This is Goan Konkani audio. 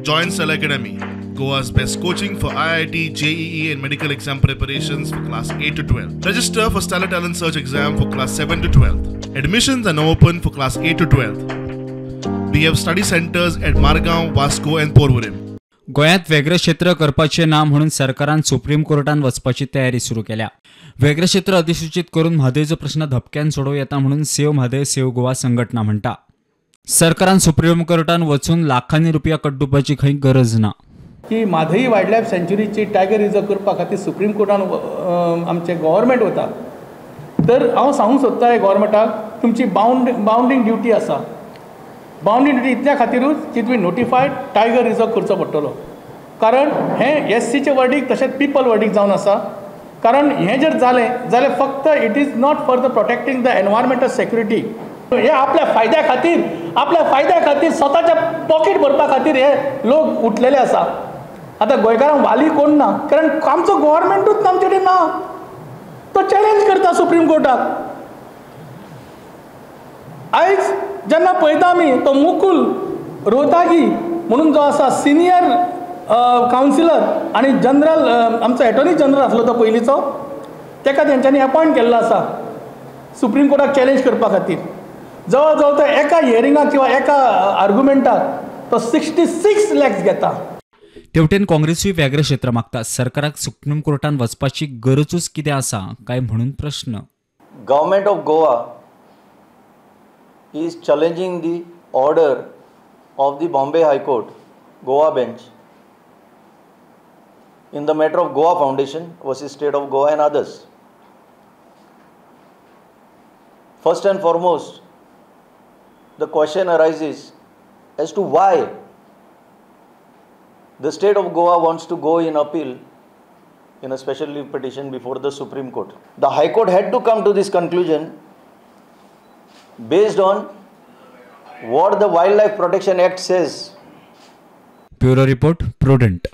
Join Stellar Academy, Goa's best coaching for IIT, JEE and medical exam preparations for class 8 to 12. Register for Stellar Talent Search exam for class 7 to 12. Admissions are now open for class 8 to 12. We have study centers at Margao, Vasco and Porvorim. गोंयांत वेगळें क्षेत्र करपाचें ना म्हणून सरकारान सुप्रीम कोर्टान वचपाची तयारी सुरू केल्या. वेगळें क्षेत्र अधिसूचित करून म्हादयचो प्रश्न धपक्यान सोडोवं येता म्हणून सेव्ह म्हादय सेव्ह गोवा संघटना म्हणटा. सरकारान सुप्रीम कोर्टान वचून लाखांनी रुपया कड्डुपाची खंय गरज ना. की म्हादय वायल्ड लायफ सँच्युरीची टायगर रिजर्व करपा खातीर सुप्रीम कोर्टान आमचें गव्हर्मेंट वता. तर हांव सांगूंक सोदता हे गव्हर्मेंटाक तुमची बावंडींग ड्युटी आसा. बावंडींग ड्युटी इतल्या खातीरूच की तुमी नोटिफायड टायगर रिजर्व करचो पडटलो. कारण हें एससीचें वर्डीक तशेंच पिपल वर्डीक जावन आसा. कारण हें जर जालें जाल्यार फक्त it is not for the protecting the environmental security. हे आपल्या फायद्या खातीर स्वताच्या पॉकेट भरपा खातीर हे लोक उठलेले आसा. आतां गोंयकारांक वाली कोण ना, कारण आमचो गव्हर्मेंटूच आमचे कडेन ना. तो चॅलेंज करता सुप्रीम कोर्टाक. आयज जेन्ना पळयता आमी तो मुकुल रोहतागी म्हणून जो आसा सिनियर कावन्सिलर आनी जनरल आमचो एटॉर्नी जनरल आसलो तो पयलींचो, ताका तेंच्यांनी अपॉयंट केल्लो आसा सुप्रीम कोर्टाक चॅलेंज करपा खातीर. जवळ जवळ तो एका हियरिंगाक किंवा एका आर्ग्युमेंटाक तो 66 लॅक्स घेता. तेवटेन काँग्रेसूय वेगळें क्षेत्र मागता. सरकाराक सुप्रीम कोर्टान वचपाची गरजूच कितें आसा काय म्हणून प्रश्न. Government of Goa is challenging the order of the Bombay High Court, Goa bench, in the matter of Goa Foundation versus State of Goa and others. First and foremost, the question arises as to why the State of Goa wants to go in appeal in a special leave petition before the Supreme Court. The High Court had to come to this conclusion based on what the Wildlife Protection Act says. Bureau Report, Prudent.